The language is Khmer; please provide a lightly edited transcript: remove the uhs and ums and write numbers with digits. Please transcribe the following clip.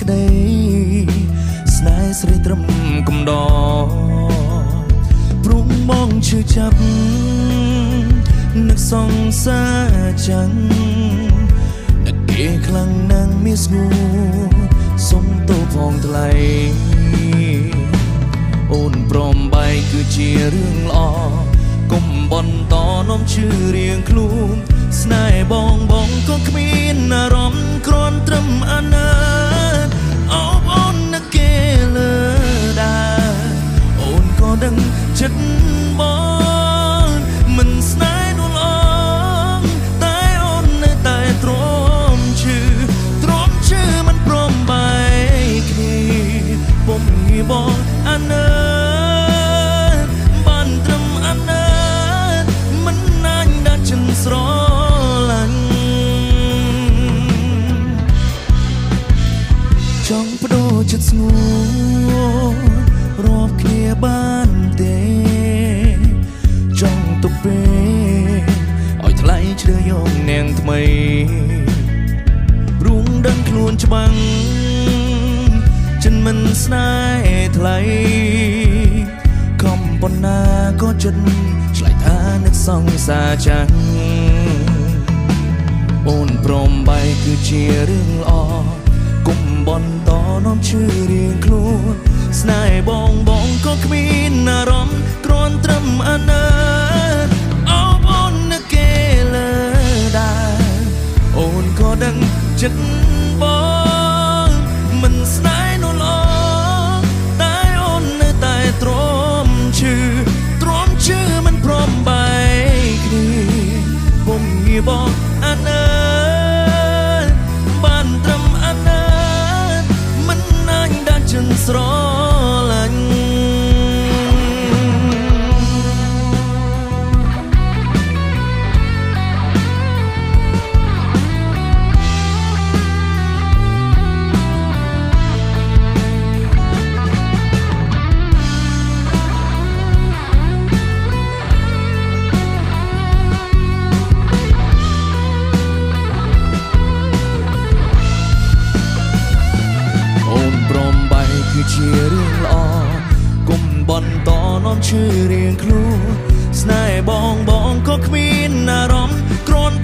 ក្តីស្នេហ៍ស្រីត្រឹមកំដរព្រមបងឈឺចាប់នឹកសង្សារចាំងនឹកគេខ្លាំងណាស់មានស្ងួរសុំទោសផងថ្លៃអូនព្រមបែកគឺជារឿងល្អកុំបន្តនាំឈឺរៀងខ្លួនស្នេហ៍បងបងក៏គ្មានអារម្មណ៍គ្រាន់ត្រឹមអាណិតអោបអូននឹកគេលើដែរអូនក៏ដឹងចិត្តបងមិនស្នេហ៍នួនអងតែអូននៅតែទ្រាំឈឺទ្រាំឈឺមិនព្រមបែកគ្នាពុំងាបងអាណិតបានត្រឹមអាណិតមិនណាញ់ដល់ចិនស្រឡាញ់ចង់បដូរចិត្តស្ងួររាប់គ្នាបានទេចង់ទុកពេលឲ្យថ្លៃជ្រើយកនាងថ្មីរួងដឹងខ្លួនច្បាំងចិនមិនស្នេហ៍ថ្លៃខំប៉ុណ្ណាក៏ចិត្តឆ្លើយថានឹកសង្សារចាំងអូនព្រមបែកគឺជារឿងល្អកុំបន្តនាំឈឺរៀងខ្លួនស្នេហ៍បងបងក៏គ្មានអារម្មណ៍គ្រាន់ត្រឹមអាណិតអោបអូននឹកគេលើដែរអូនក៏ដឹងចិត្តបងមិនស្នេហ៍នោះល្អតែអូននៅតែទ្រាំឈឺទ្រាំឈឺមិនព្រមបែកគ្នាពុំងាបងអាណិតបានត្រឹមអាណិតមិនណាញ់ដល់ចិនស្រឡាញ់គឺជារឿងល្អកុំបន្តនាំឈឺរៀងខ្លួនស្នេហ៍បងបងក៏គ្មានអារម្មណ៍គ្រាន់